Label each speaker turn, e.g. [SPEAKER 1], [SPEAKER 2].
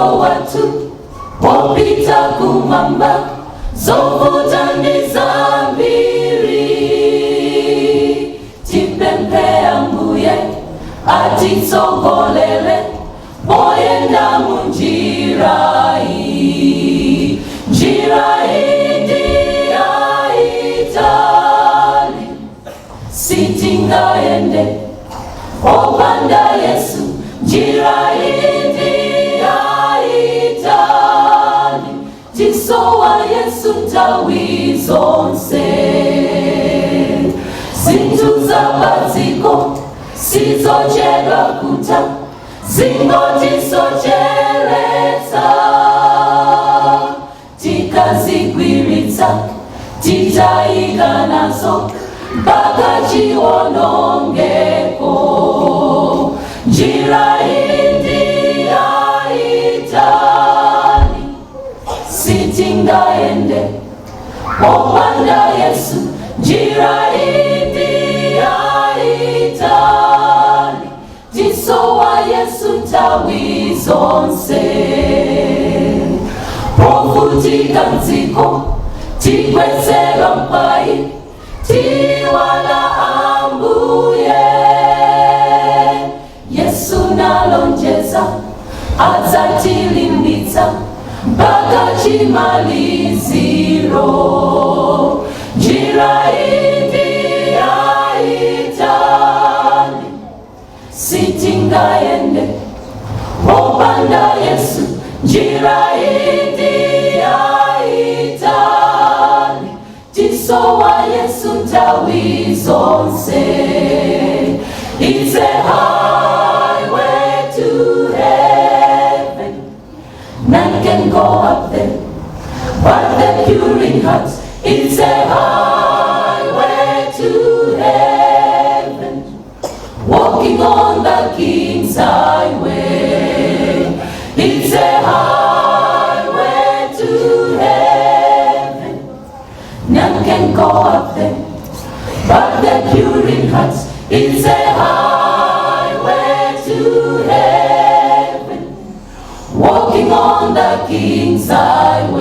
[SPEAKER 1] Ulendo wathu wopita kumwamba, zovuta ndi zambiri. Tipemphe Ambuye atitsogolere poyenda munjira iyi. Njira iyi ndi yaitali, sitingayende opanda Yesu. Njira iyi ndi yaitali, tisowa Yesu nthawi zonse. Zinthu zapadziko sizochedwa kutha, zingotisocheretsa. Tikazigwiritsa titayika nazo mpaka chiwonongeko. Njira iyi ndi yaitali, sitingayende opanda Yesu. Njira iyi ndi yaitali, tisowa Yesu nthawi zonse. Povutika mdziko, tigwetsedwa mphwayi, tiiwala Ambuye. Yesu nalonjeza adzatilimbitsa mpaka chimaliziro. Njira iyi ndi yaitali, sitingayende opanda Yesu. Njira iyi ndi yaitali, tisowa Yesu nthawi zonse. It's a highway to heaven. None can go up there but the pure in heart. It's a highway to heaven, walking on the King's highway. It's a highway to heaven. None can go up there but the pure in heart. It's a highway to heaven, walking on the King's highway.